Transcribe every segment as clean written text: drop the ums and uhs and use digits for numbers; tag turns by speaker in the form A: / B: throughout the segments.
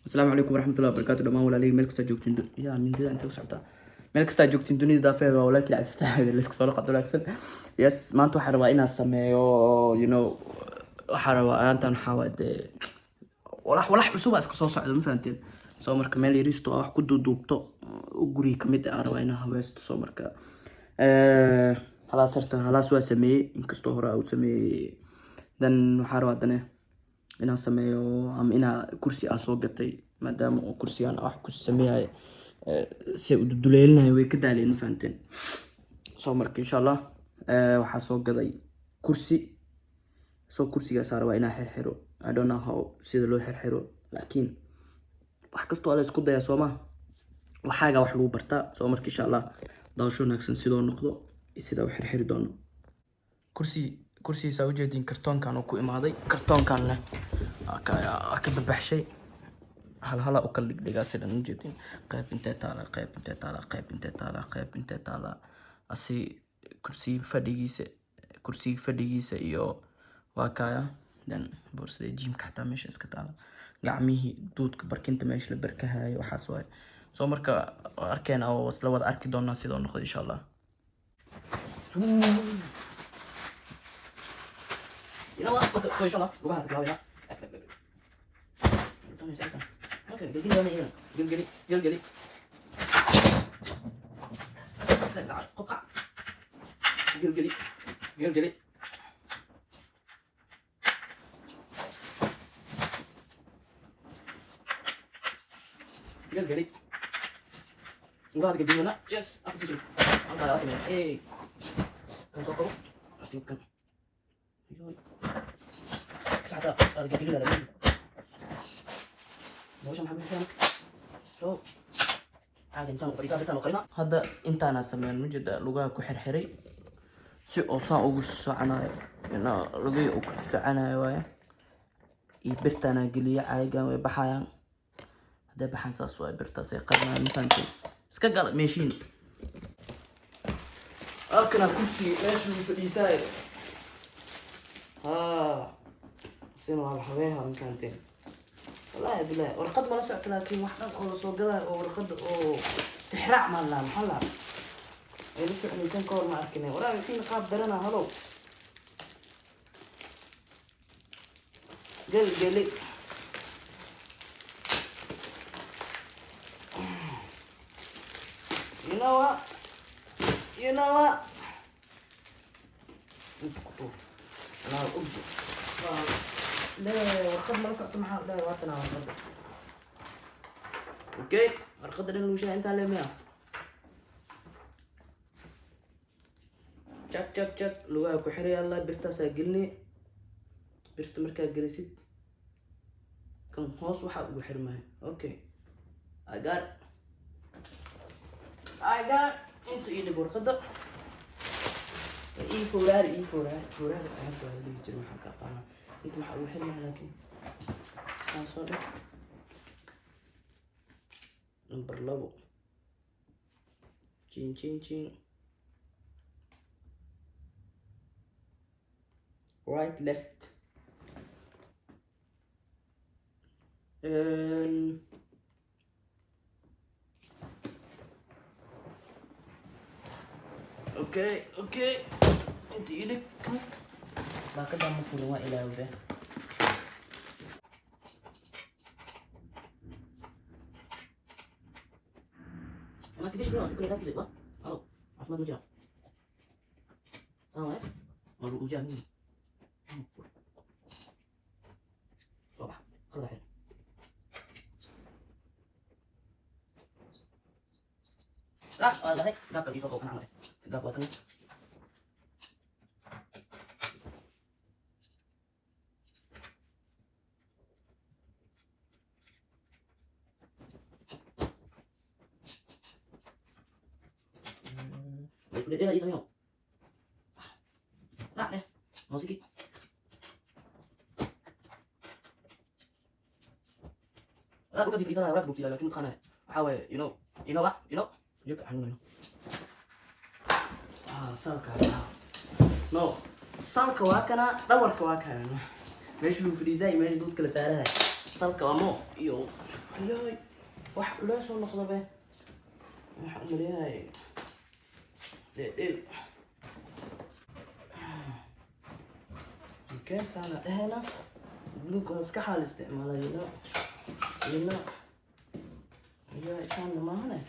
A: Asalaamu calaykum waraxmatullahi wabarakaatu dhammaan walaalihii meel kastaa joogtiin yaa mindida intee u socotaa, meel kastaa joogtiin dunida daafeeda. Waa walaalkii Cabdifataax, laysku soo laqad wanaagsan. Yes, maanta waxaan rabaa inaan sameeyo, waxaan rabaa aantan, waxaa waa dee walax walax cusub aa iska soo socda, ma fahanteen? Soo marka meel yariisto oo wax ku duuduubto oo guriga kamid ah aan rabaa inaan haweysto. Soo marka halaas horta halaas waa sameeyey, inkastoo hore u sameeyey. Then waxaan rabaa dane inaan sameeyo ama inaa kursi aan soo gatay, maadaama oo kursigaan wax ku sameeyayo si u duduleelinayo way ka daaleen, ma fahanteen? Soo marka insha Allah waxaa soo gaday kursi. Soo kursigaas rabaa inaan xirxiro. I don't know how sida loo xirxiro, laakiin wax kastoo waa la isku dayaa, soo ma waxaaga wax lagu bartaa. Soo marka insha Allah daawasho wanaagsan, sidoo noqdo iyo sida u xirxiri doono kursi. Kursigiisa ujeedin, kartoonkan uu ku imaaday, kartoonkanna waa ka babaxshay, hal hala u kala dhigdhigaa sidan ujeedin. Qayb intee taala, qayb intee taala, qayb intee taala, qayb intee taala. Asi kursi fadhigiisa, kursiga fadhigiisa iyo waa kaya. Then boorsada gymka xataa meesha iska taala, gacmihii duudka, barkinta meesha la barkahayo, waxaas waaye. Soo marka arkeen oo isla wada arki doonaa sidoo noqdo insha Allah. You know what? Okay, so inshallah, lugaha ka bilaabayna. Okay, gelgeli doona iyadana. Gelgeli, gelgeli. Qoqa. Gelgeli, gelgeli. Gelgeli. Lugaha gelgeli doona. Yes, afka kusug. Halkaa yaa sameeya. Hey. Kan soo qabo. Kan. Saxda, gelgeli la. Nolosha maxaa bixiyaan? So, caagan saan u fadhiisaa, birtaan u qarina. Hadda intaana sameyn, majeeda lugaha ku xirxiray si oo saan ugu soconayo, inaa lugihii uu ku soconayo waaye. Iyo birtaana geliya, caagan way baxayaan. Hadday baxaan saas waaye, birtaas ay qarinayaan, ma fahanteen? Iska gala meeshiin. Halkana kursiga meesha lagu fadhiisaayo, haa, sina waa la habeeha, ma fahanteen? Wallaahi bilahi warqad mala socto, laakiin wax dhan oo lasoo gadaayo oo warqada oo tixraac maa lahaa, maxaa lahaa ay la socday kan ka hor ma arkine. Waraa wixiina qaab darana halow geli geli. You know what? You know what? Inta ku tuur. Anaa og. Lee warqad mala socto, maxaa dhahay? Waatana warqadda. Okay, warqadda dhan lagu sheegay intaa lee miya? Jak jak jak, lugaha ku xiray alla, birtaasaa gelinay. Birta markaa gelisid, kan hoos waxaa ugu xirmaya. Okay, I got it. I got it. Inta ii dhig warqadda. Ii fowraari, ii fowraari, fowraari ayaa waa la dhihi jiray, maxaan ka aqaanaa. Inta maxaa ugu xirmaya? Laakiin kaan soo dhig number 2, jin jin jin, right, left. Okay, inta ii dhig. Kan baakadaa ma furin, waa ilaawde. Ma iska dhishi, ku yaraad wa halo, caafimaad ma jira saan waaye, waa lagu jiraa min soo bax qalada xir. La waa dhahay gaabka ii soo qabo, kan camal gaab waa kan. Ila ila yo. La leh. Musiki. La dhulka fadhiisanaya, waraabka bogsiya, laakiin mataqaanaa waxaa waaye, you know what, jirka xanuunayo. Ah, salka. No, salka waa kana, dhabarka waa kana. Meesha lagu fadhiisanaya, meesha duudka la saarahay. Salka waa mo iyo Yaay, wax culeys soo noqda be. Waxaan umaleeyahay dheel. Okay, saana dhehena. Buluuga maskaxaa la isticmaala, you know. Yaay, saana maahane.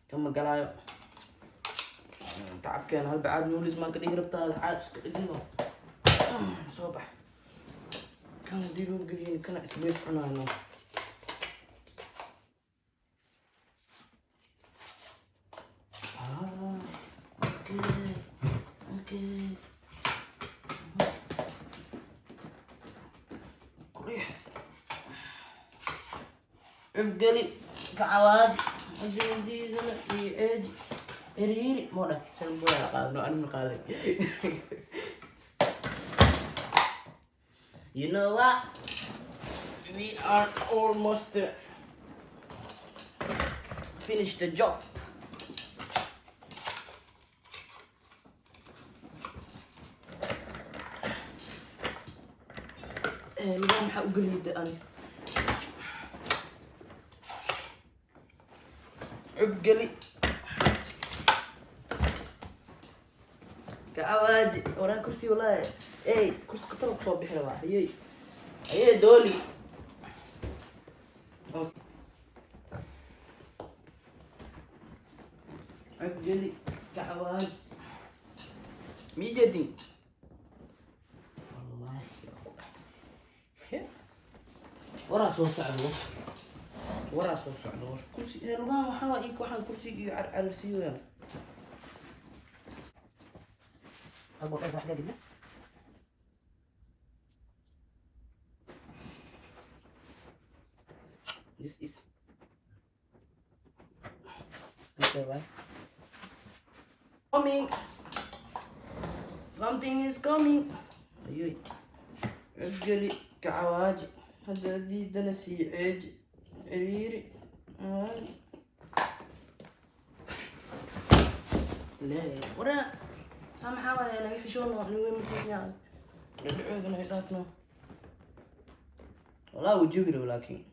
A: Kama galaayo. Tacabkeena hal bacaad nuulis maan ka dhigi rabtaa, caad iska dhigino. Soo bax. Kana hadii loo geliyin, kana isbees cunaano. Ah, okay. Kuriix. Cubgeli kacawaad diidana iyo eeji ciriiri moo dheh san boya qaadno, anima qaaday. You know what, we are almost finished the job. Lugaha maxaa u geliyay ani? Cubgeli kacawaaji. Waraan kursi, walaahi, ey, kursi khatar kusoo bixi rabaa. Ayey, ayey, dooli. Cubgeli kacawaaji, miijedin wallahi waa ku dhahay. Waraa soo socda, war waraa soo socda, war kursi ee lugaha waxaa waa ink, waxaan kursi iyo carcarsiiyoyaan. Algo wax ka. This is okay, right? Coming. Something is coming. Ayuy. Cubgeli kacawaaji, hadda diidana sii ceeji ciriiri. Lee waraa, saa maxaa waaye? Naga xishoono, niwe matiinya dhadhacoodana ay dhaafno. Walaa wuu jabi rabo, laakiin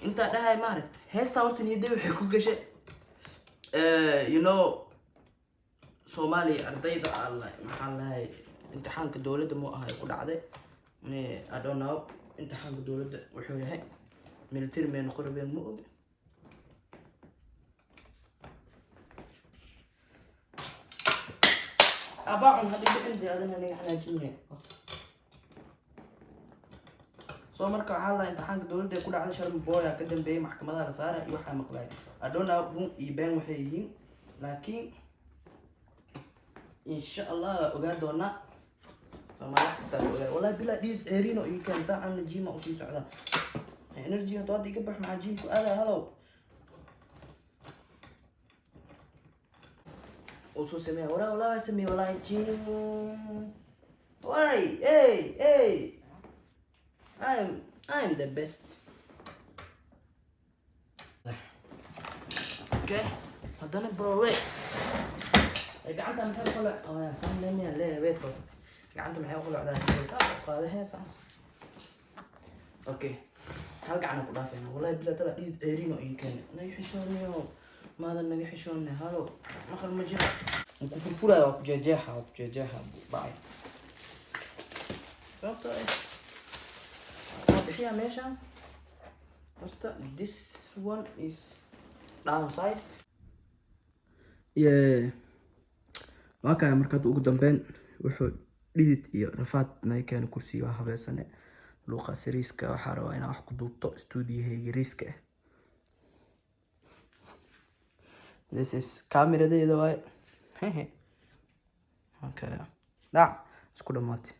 A: intaa dhahay maaragta heestaa horta niyadda waxay ku gashay. Soomaaliya ardayda alla maxaa lahay, imtixaanka dowladda mu ahay ku dhacday. I don't know imtixaanka dowladda wuxuu yahay, military may noqon rabeen, ma ogi. Abaacun hadii bixin dee adina naga xanaajinaya. Soo marka waxaa la imtixaanka dowladda ee ku dhacday, Sharma Boya ka dambeeyay, maxkamadaha la saara iyo waxaa maqlay. I don't know run iyo been waxay yihiin, laakiin insha Allah waa ogaa doonaa. Soomaali wax kastaa waa ogaa. Wallahi bilaa dhiid ceeriino iyo keen saacan gym-a usii socdaa. Energy hadduu hadda iga baxo, maxaa gym-ku aadaa? Halow uu soo sameeya. Waraa, walaa waa sameeye, walaahi gym. Waray, hey, hey, I'm the best. Okay, haddana bro, wait. Gacanta maxay u qoloc? Oh ya, saan leemiya le. Wait, first gacanta maxay u qolocdaa? Saas u qaada he, saas. Okay, hal gacan ku dhaafayna. Wallahi bilaa tala dhiid ceeriino ii keenay. Naga xishoonayo, maadan naga xishoonay. Halo, maqal ma jira. Ku furfuraya, waa ku jeejeexa, waa ku jeejeexa bacay. Sababtoo ah waa bixiyaa meesha horta. This one is downside. Yeah, waa kaya. Markaad ugu dambeyn wuxuu dhidid iyo rafaad naga keenay kursiga, waa habeysane. Luuqa sariiska waxaa rabaa inaan wax ku duubto stuudiyahayga riiska ah. This is cameradeeda waaye. Okay, dhac isku dhamaatay.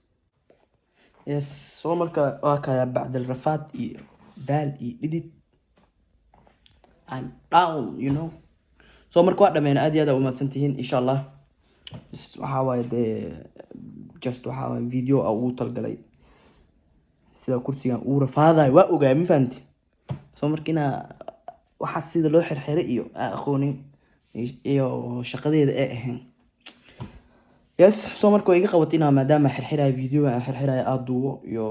A: Yes, soo marka waa kaya, bacdal rafaad iyo daal iyo dhidid, I'm down. So marka waa dhameyna. Aad iyo aad aa umahadsan tihiin. Insha Allah. Waxaa waaye dee, just waxaa waaye video a ugu talgalay sida kursigan uu rafaadayo. Waa ogaay, ma fahanti? So marka inaa waxaa sida loo xirxiray iyo aa aqoonin iyo shaqadeeda ay ahayn. Yes, so marka way iga qabatay inaa, maadaama xirxirayo video, aan xirxirayo, aada duubo iyo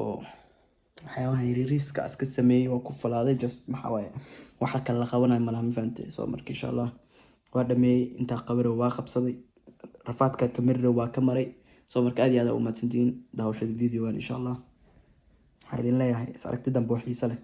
A: waxyaabaha yariiriska iska sameeyey. Waa ku falaaday. Just maxaa waaye, waxa kale la qabanayo malaha, ma fahantay? So marka insha Allah waa dhameeyey. Intaa qabaro waa qabsaday, rafaadka kamarira waa ka maray. So marka aad iyo aad aa u mahadsantihiin daawashada videogan. Insha Allah waxaa idin leeyahay is aragti dambe oo xiiso leh.